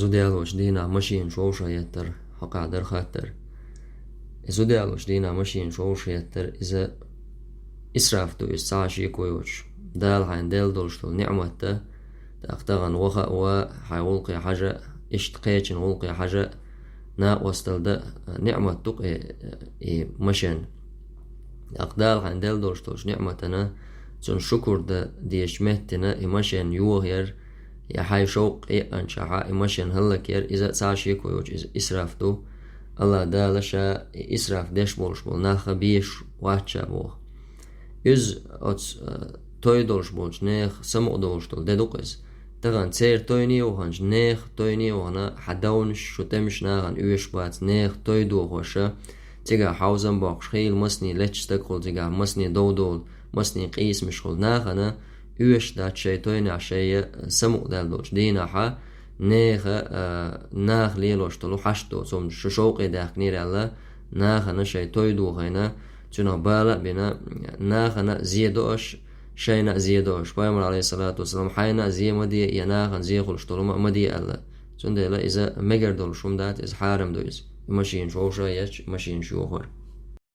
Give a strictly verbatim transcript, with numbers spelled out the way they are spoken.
Зуда ялочу дийнахь машинаш вовшахъяттар, хьокъехь дара хаттар. И зуда ялочу дийнахь машинаш вовшахъяттар, иза исраф ду, иза цхьа а шеко йоцуш. Дала хьайна делла долуш долу ниъмат дан, тӀаккха тахана ваха а ван, хьайн гӀуллакхе хьажа, иштта кхечун гӀуллакхе хьажа, накъосталла дан, ниъмат ду-кх и, и машен. ТӀаккха Дала хьайна делла долуш долчу ниъматана, цунна шукур дан дезачу меттина и машен йохаяр, я хьайн шовкъ къеъанчохь и машен хӀаллакъяр, иза цхьа а шеко йоцуш, иза исраф ду. Аллах Дала ша и исраф деш болуш болу нах безаш вац ша боху. Иза оцу, а, той долуш болчу нехан самукъа долуш долу де ду-кх иза. Тахана церан тойне а ваханчу, нехан тойне а вахана, хьан довнаш, шу тӀемаш нахана оьшуш бац, нехан той дохоша, цигахь хьовзам боккхуш, хийла масане леташ стаг хуьлу, цигахь масане дов долу, масане къийсамаш хуьлу нахана, оьшуш дац шайн тойнехь шайн самукъадаьлла долчу дийнахьа, нехан, а, наха лелош долу хьашт доцу хӀуманаш шу шовкъе даьхкинера аьлла, нахана шайн той дохийна, цунах бала а бина, нахана а зе до аш, шайна а зе до аш. Пайхамар, алейхиссалату вассалам, хьайна а зе ма де, я нахана зе хуьлуш долу ма, ма де аьлла. Цундела иза мегар долуш хӀума дац, иза хьарам ду иза. И машинаш вовшах а етташ, машинаш йохор.